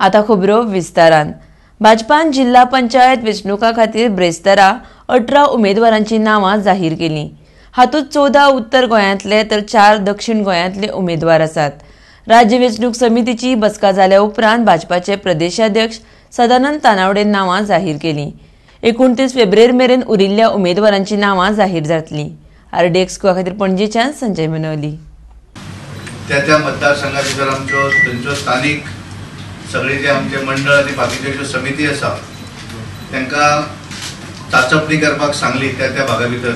आता खबरो विस्तारान. भाजपान जिल्हा पंचायत वेंचणुका खातीर ब्रेस्तारा 18 उमेदवारांची नांवां जाहीर केली. हातूंत 14 उत्तर गोंयांतले तर 4 दक्षिण गोंयांतले उमेदवार आसात. राज्य वेंचणूक समितीची बसका जाल्या उपरांत भाजपाचे प्रदेशाध्यक्ष सदानंद तानावडे नांवां जाहीर केली. 29 फेब्रुवारी मेरेन उरिल्ल्या उमेदवारांची नांवां जाहीर जातली. आरडीएक्स गोवा खातीर पणजेच्यान संजय मनोली. त्या त्या मतदारसंघा भितर आमच्यो थंयच्यो स्थानीक सगळे जे आमचे मंडळ आनी बाकीच्यो ज्यो समिती आसा तांकां चाचपणी करपाक सांगली त्या त्या भागा भितर.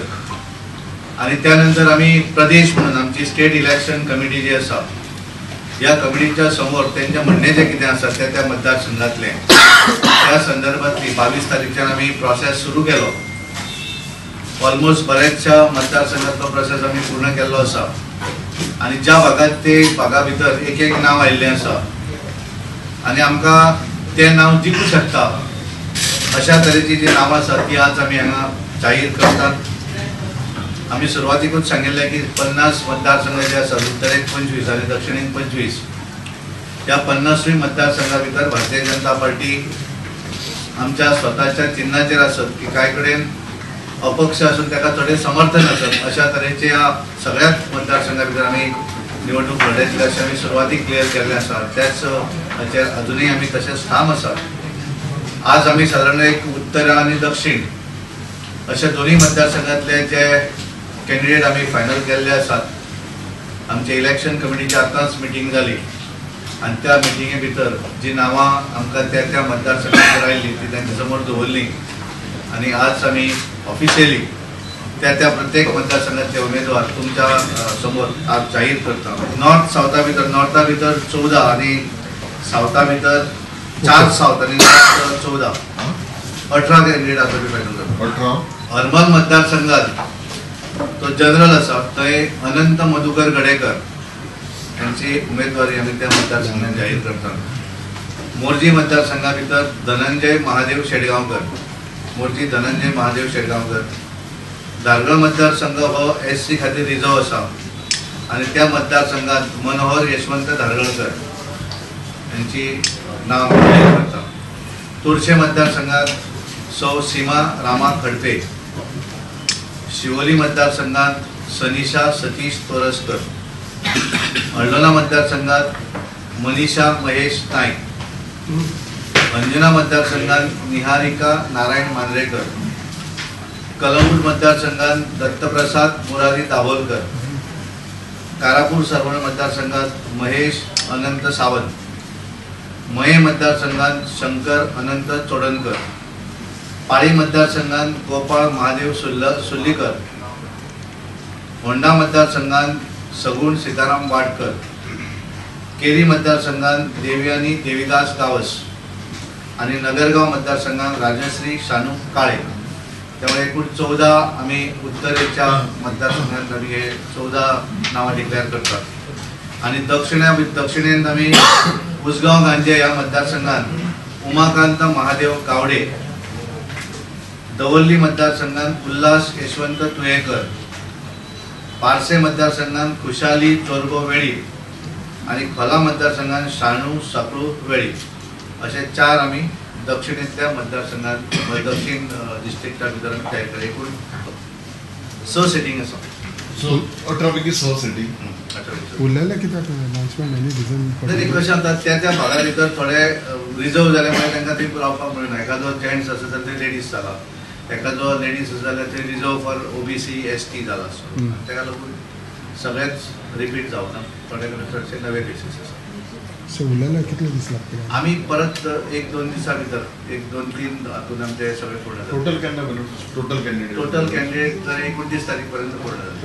आनी त्या नंतर आमी प्रदेश म्हणून आमची स्टेट इलेक्शन कमिटी जी आसा ह्या कमिटीच्या समोर तेंचें म्हणणें जें कितें आसा त्या त्या मतदारसंघातलें त्या संदर्भातली 22 तारीखच्यान आमी प्रोसेस सुरू केलो. ऑलमोस्ट बऱ्याचशा मतदारसंघातलो प्रोसेस आमी पूर्ण केल्लो आसा आनी ज्या भागात ते भागा भितर एक एक नांव आयिल्लें आसा आनी आमकां तें नांव जिखूं शकता अशा तरेची जी नांवां आसा ती आज आमी हांगा जाहीर करतात. आमी सुरवातीकूच सांगिल्लें की 50 मतदारसंघ जे आसा उत्तरेक 25 आनी दक्षिणेक 25 ह्या 50 मतदारसंघा भितर भारतीय जनता पार्टी आमच्या स्वताच्या चिन्हाचेर आसत की कांय कडेन अपक्ष आसून ताका थोडें समर्थन आसत अशा तरेचे ह्या सगळ्याच मतदारसंघा भितर आमी निवडणूक लढयतले अशें आमी सुरवातीक क्लियर केल्लें आसा. त्याच हाचेर अजुनूय आमी तशेंच ठाम आसात. आज आमी सादारण एक उत्तर आनी दक्षिण अशा दोनूय मतदारसंघातले जे कॅन्डिडेट आमी फायनल केल्ले आसात. आमचे इलेक्शन कमिटीची आतांच मिटींग जाली आनी त्या मिटिंगे भितर जी नांवां आमकां त्या त्या मतदारसंघाचेर आयिल्ली ती तांच्या समोर दवरली आनी आज आमी ऑफिशियली त्या त्या प्रत्येक मतदारसंघातले उमेदवार तुमच्या समोर आज जाहीर करता. नॉर्थ सावथा भितर नॉर्था भितर 14 आनी सावथा भितर 4 सावथ आनी नॉर्थ 14 18 कॅन्डिडेट आज आमी फायनल करता. हरमल मतदारसंघात तो जनरल आसा थंय अनंत मधुकर गडेकर यांची उमेदवारी आमी त्या मतदारसंघात जाहीर करतात. मोरजी मतदारसंघा भितर धनंजय महादेव शेडगांवकर, मोरजी धनंजय महादेव शेडगांवकर. धारगळ मतदारसंघ हो एससी खातीर रिजर्व आसा आनी त्या मतदारसंघात मनोहर यशवंत धारगळकर यांची नांव जाहीर करता. तुर्शे मतदारसंघात सौ सीमा रामा खडपे, शिवोली मतदारसंघात सनिशा सतीश तोरसकर, हळदोणा मतदारसंघात मनीषा महेश नाईक, अंजुना मतदारसंघात निहारिका नारायण मांद्रेकर, कलंगूट मतदारसंघात दत्तप्रसाद मुरारी दाभोलकर, कारापूर सरवण मतदारसंघात महेश अनंत सावंत, मये मतदारसंघात शंकर अनंत चोडणकर, पाळी मतदारसंघात गोपाळ महादेव सुल्लीकर, होंडा मतदारसंघात सगुण सीताराम वाडकर, केरी मतदारसंघात देवयानी देवीदास गावस आनी नगरगांव मतदारसंघात राजश्री शानू काळे. त्यामुळे एकूण 14 आमी उत्तरेच्या मतदारसंघात आमी हे 14 नांवां डिक्लेअर करतात. आनी दक्षिणेंत आमी उसगांव गांजे ह्या मतदारसंघात उमाकांत महादेव गावडे, दवर्ली मतदारसंघात उल्हास यशवंत तुयेकर, पार्से मतदारसंघात खुशाली चोरगो वेळीप आनी खोला मतदारसंघात शाणू साकळू वेळीप असे 4 आमी दक्षिणेंतल्या मतदारसंघात दक्षिण डिस्ट्रिक्टा भितर आमी तयार केले. एकूण 6 सिटींग आसा. 18 पैकी 6 सिटींग उरलेले कित्याक अनाउन्समेंट एनी रिजन कशें जाता त्या त्या भागा भितर थोडे रिजर्व जाले मागीर तांकां थंय रावपाक मेळना. एखादो जेंट्स आसा जाल्यार ते लेडीज जाला, एखादो लेडीज आसा जाल्यार ते रिजर्व फॉर ओबीसी एसटी जाला. ताका लागून सगळेच रिपीट जावना, थोडे कडेन चडशे नवे केसीस आसा. सो उरलेले कितले दीस लागतले? आमी परत 1-2 दिसां भितर 1-2-3 हातून आमचे सगळे पूर्ण जाता. टोटल केन्ना टोटल कॅन्डिडेट तर 29 तारीख पर्यंत पूर्ण जाता.